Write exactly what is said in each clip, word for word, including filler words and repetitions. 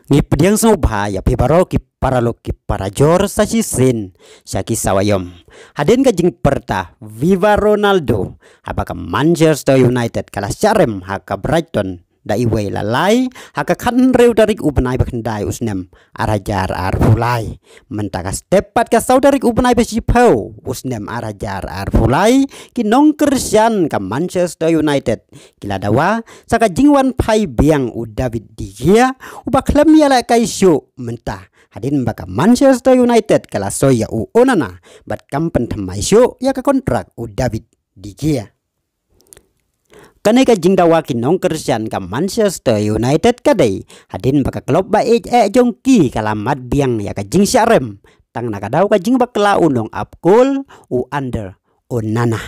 Ngi pdiang sngewbha ïa phi baroh ki paralok ki parajor sa shisien sha ki sawa ïom. Hadien ka jingpyrta Viva Ronaldo, haba ka Manchester United ka la shah rem ha ka Brighton da iwei la lai ha ka khathynriew tarik u bnai ba khyndai u snem ar hajar arphew lai. Mynta ka step pat ka saw tarik u bnai ba shiphew u snem ar hajar arphew lai, ki nongkyrshan ka Manchester United ki la dawa sa ka jingwan phai biang u David De Gea, uba khlem ïalehkai shuh mynta, hadien ba ka Manchester United ka la soi ïa u Onana bad kam pynthymmai shuh ïa ka kontrak u David De Gea. Kane ka jingdawa ki nongkyrshan ka Manchester United ka dei hadien ba ka klub ba ïeit eh jong ki ka la mad biang ïa ka jingshah rem tang na ka daw ka jingbakla u nongap kol u Andre Onana.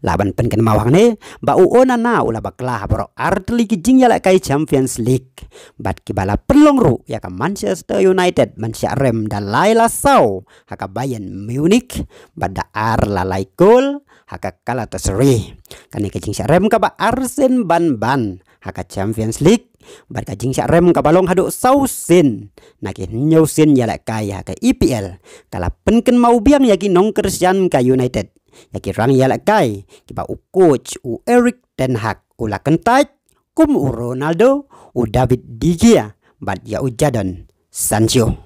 Lah ban pynkynmaw hangne ba u Onana u la bakla ha baroh ar tylli ki jingïalehkai Champions League bad kiba la pynlong ruh ïa ka Manchester United ban shah rem da lai la saw ha ka Bayern Munich bad da ar la lai kol ha ka Galatasaray. Kane ka jingshah rem kaba arsien ban ban ha ka Champions League bad ka jingshah rem kaba long haduh saw sien na ki hynñiew sien ïalehkai ha ka E P L ka la pynkynmaw biang ïa ki nongkyrshan ka United ïa ki rang ïalehkai kiba u coach u Erik ten Hag u la kyntait, kum u Ronaldo, u David De Gea bad ïa u Jadon Sancho.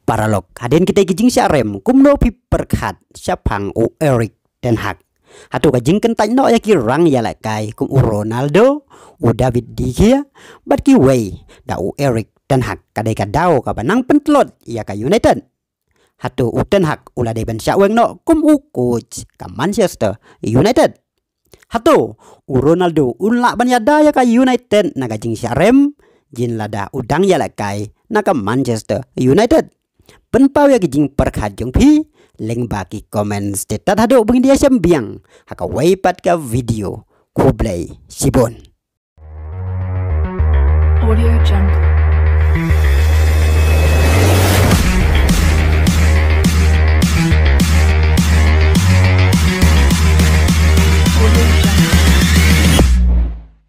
Paralok, hadien kita ki jingshah rem, kumno phi pyrkhat shaphang u Erik ten Hag? Hato ka jingkyntait noh ïa ki rang ïalehkai kum u Ronaldo, u David De Gea bad kiwei da u Erik ten Hag ka dei ka daw kaba nang pyntlot ïa ka United? Hato u ten Hag u la dei ban shah weng noh kum u coach ka Manchester United? Hato u Ronaldo un lah ban ïada ïa ka United na ka jingshah rem, jin lada u dang ïalehkai na ka Manchester United? Pynpaw ïa ki jingpyrkhat jong phi lyngba ki comments te tad haduh ba ngin ïashem biang ha kawei pat ka video. Khublei shibun. Audio Jungle.